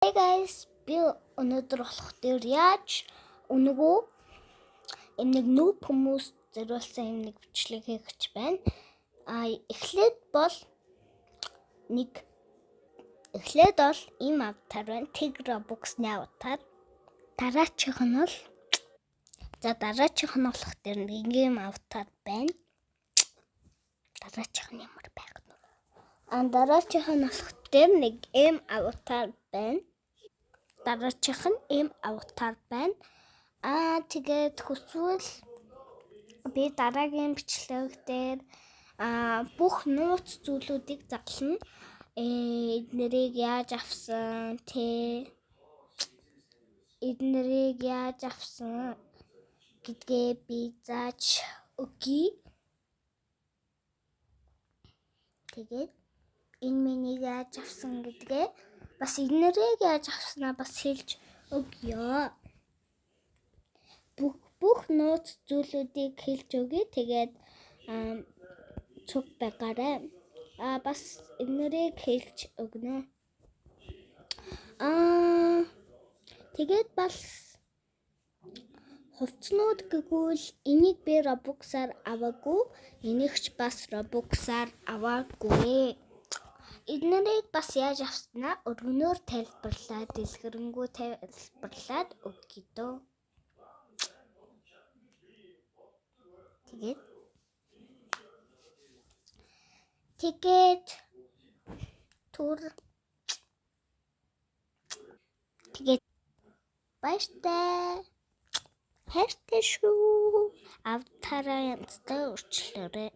Hey guys, би өнөөдөр болох дээр яаж үнэгүй юм нэг noob хүмүүс зориулсан юм нэг бичлэг хийх гэж байна. А эхлээд бол нэг эхлээд бол ийм аватар байна. Тэг Robux-ны аватар. Дараачих нь бол за дараачих нь болох дээр нэг ийм аватар байна. Дараачих нь ямар байх нь вэ? А дараачих нь болох дээр нэг ийм аватар байна. Дараачих нь ийм аватар байна. Аа, тэгээд хүсвэл би дараагийн бичлэг дээр бүх нууц зүйлүүдийг задлана. Эднэрийг яаж авсан, тэ, эднэрийг яаж авсан гэдгээ би зааж өгье. Тэгээд энэ миний яаж авсан гэдгээ бас эднэрийг яаж авснаа бас хэлж өгье. Бүх нууц зүйлүүдийг хэлж өгье. Тэгээд цуг байгаарай. А бас эднэрийг хэлж өгнө. Аа, тэгээд бас хувцснууд гэвэл энийг би Robux-аар аваагүй. Энийг ч бас Robux-аар аваагүй. Эднэрийг бас яаж авснаа өргөнөөр тайлбарлаад, дэлгэрэнгүй тайлбарлаад өгье дөө. Тэгээд түр тэгээд баяртай, хайртай шүү. Аватараа янзтай өөрчлөөрэй.